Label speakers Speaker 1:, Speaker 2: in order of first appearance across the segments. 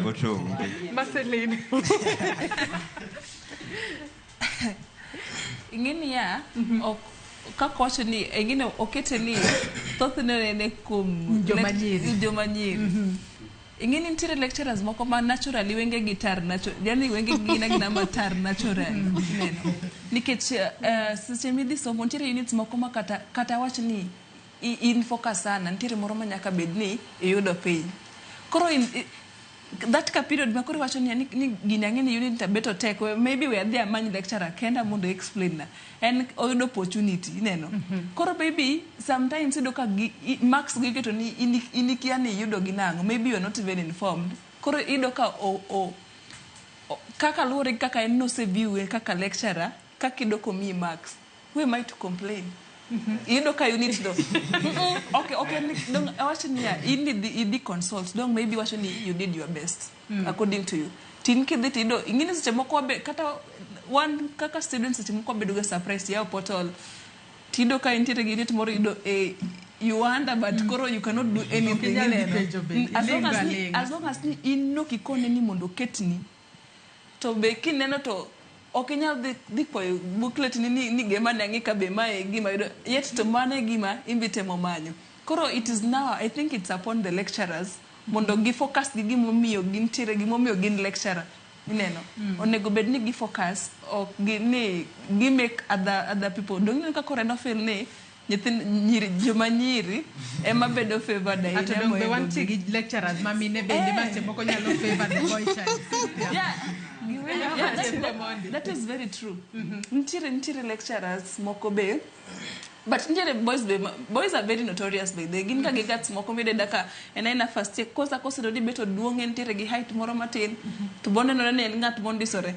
Speaker 1: Mago to onge.
Speaker 2: Marceline.
Speaker 3: Ing'e niya, ok kaka wacho ni ing'e ni okete ni thothne onene kuom
Speaker 2: Joma nyiri.
Speaker 3: Joma nyiri. Ing'e ni nitiere lecturers moko ma naturally wenge gi tar yani wenge gi gin agina matar naturally. Ineno. Nikech seche midhi somo nitiere units moko ma kata wach ni in focus sana, nitiere moro ma nyaka bed ni iyudo piny. Koro that ka period ma koro iwacho ni gini ang'e ni unit abeto tek, maybe we adhi amany lecturer kenda mondo explain na. En oyudo opportunity, ineno. Koro maybe sometimes iyudo ka marks gi iketo ni in ikia ni iyudo gi nang'o, maybe you are not even informed. Koro iyudo ka kaka luwore gi kaka en noseview kaka lecturer, kaka iyudo komiyi marks. Who am I to complain? Iyudo ka unit do. Okay, dong awacho niya, in idhi consult, dong maybe wacho ni you did your best according to you. Tin kidhi tiyudo, ing'e ni seche moko wabe, kata wan kaka students seche moko wabedo ga surprised, yawo portal, tiyudo ka intiere gi unit moro iyudo A, you wonder, but koro you cannot do anything.
Speaker 2: Ok inyal dhi
Speaker 3: Ineno.
Speaker 2: penjo bende,
Speaker 3: As long
Speaker 2: iling'
Speaker 3: as ni,
Speaker 2: aling'a.
Speaker 3: as long as ni in nokikone ni mondo oketni, to be kineno to ok inyal dhi kwayo booklet ni gema ne ang'i ka be mae e gima yudo, yet to mano e gima imbi temo manyo. Koro it is now, I think it's upon the lecturers mondo gi focus gi gimomiyo gintiere, gimomiyo gin lecturer. Ineno? Onego bed ni gi focus, ok gi, ni gi make other people. Dong ineno ka koro en ofeel ni nyithind nyiri, joma nyiri ema bedo favored ahinya
Speaker 2: Ato dong be
Speaker 3: mohingo
Speaker 2: wantie
Speaker 3: gi.
Speaker 2: gi lecturers ma mine bende ma seche moko nyalo favor the boy child.
Speaker 3: Yeah. Yeah,
Speaker 2: Cynthia Mondi.
Speaker 3: that is very true. Nitiere lecturers moko be, but nitiere boys be, boys are very notorious by the gin ka gi guts moko miyudo ka en aena first year, kosa kosedo ni bet oduong', entiere gi height moro matin, to bonenore ni en ng'at mondisore.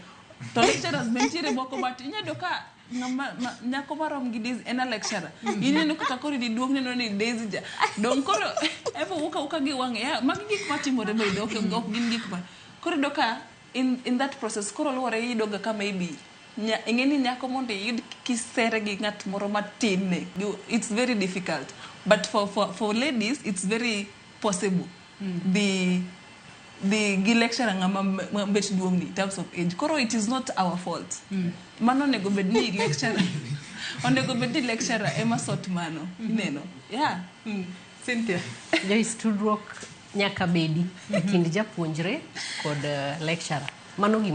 Speaker 3: To lecturers be nitiere moko but inyalo yudo ka ng'ama, nyako marom gi Daisy en a lecturer. Ineno kaka koro iduong' neno ni Daisy ja. Dong koro ebo wuok awuoka gi wang'e. Ya, magi gik matimore by the way, ok gin gik ma. Koro iyudo ka in that process koro luwore iyudo ga ka maybe ing'e ni nyako mondo iyud kisere gi ng'at moro matin ne, it's very difficult. But for ladies it's very possible. The gi lecturer ng'ama ma bet duong' ni in terms of age. Koro it is not our fault. Mano onego bed ni lecturer. Onego bed ni lecturer ema sort mano. Ineno? Yeah.
Speaker 2: Cynthia.
Speaker 4: Joyce, tudruok nyaka bedi e kind japuonjre kod lecturer. Mano gima